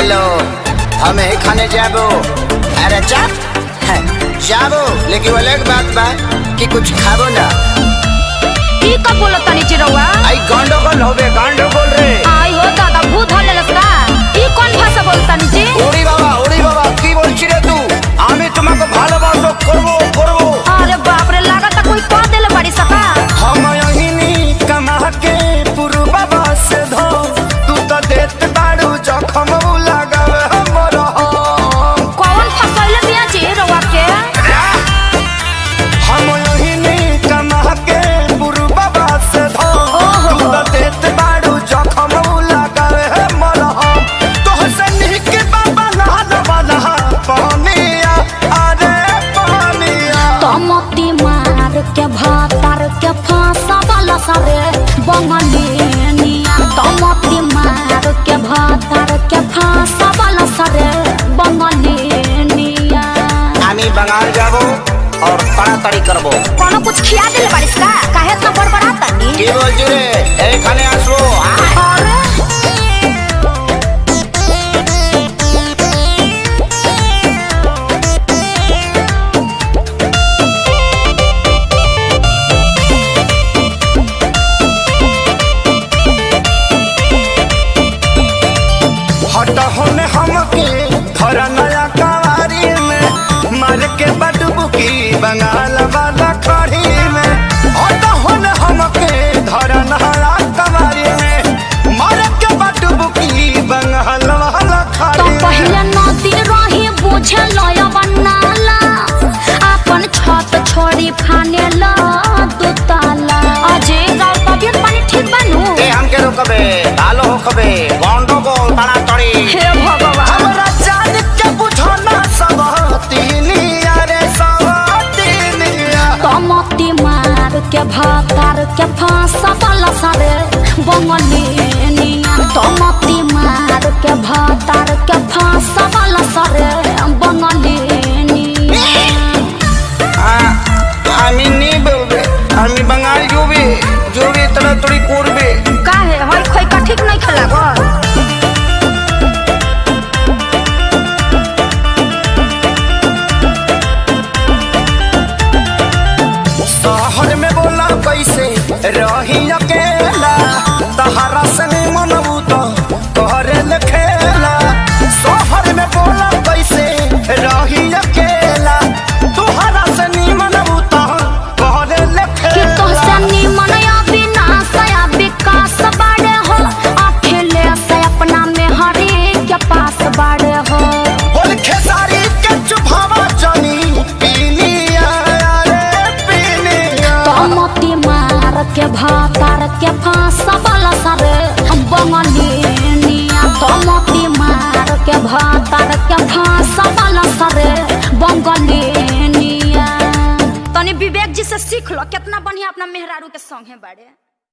Hello, हम एखाने जाबो। अरे जा जाबो, लेकिन अलग बात बा कि कुछ खाबो ना। ई का बोलत तनी चिरौआ? आई गंडगोल होबे, गंडगोल रे। आई हो दादा, भूत हो लेलस का? ई कौन भाषा बोलत जी? ওরে বাবা, ওরে বাবা, কি বলছি রে তু? আমি তোমাকে ভালোবাসো করবো করবো। अरे बाप रे, लागत कोई कह देले बड़ी सका। हम यहिनी कमा के पुरबा से धो, तू तो देत बाड़ू जखम लगावे हमर हम। कौन फसैले बिया जी रउआ के? हम यहिनी कमा के पुरबा से धो, तू तो देत बाड़ू जखम लगावे हमर हम। तोहसे निक बाबा लाल वाला पानिया, अरे पानिया। तमती मार के भातार के फांसा वाला सारे बंगलिनिया। तमती मार के भातार के फांसा वाला सारे बंगलिनिया। আমি बंगाल जाबो और তাড়াতাড়ি করবো। कोनो कुछ खिया देले बारिश का? काहे इतना बड़बड़ा तनी? কি বলছি রে, এইখানে আসবো। अरे हट होने हमके धर नया कवारी में, मार के बटबुकी बंगाल वाला खड़ी में। हट होने हमके धर नया कवारी में, मार के बटबुकी बंगाल वाला तो खड़ी में। पहले नदी रही बुझे लय बनाला, अपन छत छोड़ी फाने ला दुताला। अजय गाँव तबियत पानी ठीक बनू? ए हमके रोकबे, भालो होकबे, गंडगोल ताड़ाताड़ी। हे भगवान। हमरा जान के बुझना सब तीनिया रे, सब तीनिया। तमती मार के भातार के फांसा वाला सारे बंगलिनिया। तमती मार के भातार के फांसा वाला सारे बंगलिनिया। আমি নি বলবে, আমি বাঙাল জুবি জুবি তাড়াতাড়ি করবে। काहे हई खोई का ठीक नहीं खेला गो? शहर में बोला कैसे रही अकेला, तहरा से नहीं मनबू तो करे खेला। शहर में बोला कैसे रही अकेला, तुहरा से नहीं मनबू तो करे कि खेला। तोहसे निमन अविनाश या विकास बाड़े हो, अखिलेश अपना में हरि के पास बाड़े हो। बोल खेसारी के चुभावा जानी पीनिया रे पीनिया। तमती मार के भातार के फांसा वाला सारे बंगलिनिया। तमती मार के भातार के फांसा वाला सारे बंगलिनिया। तनी विवेक जी से सीख लो, कितना बढ़िया अपना मेहरारू के संगे बाड़े।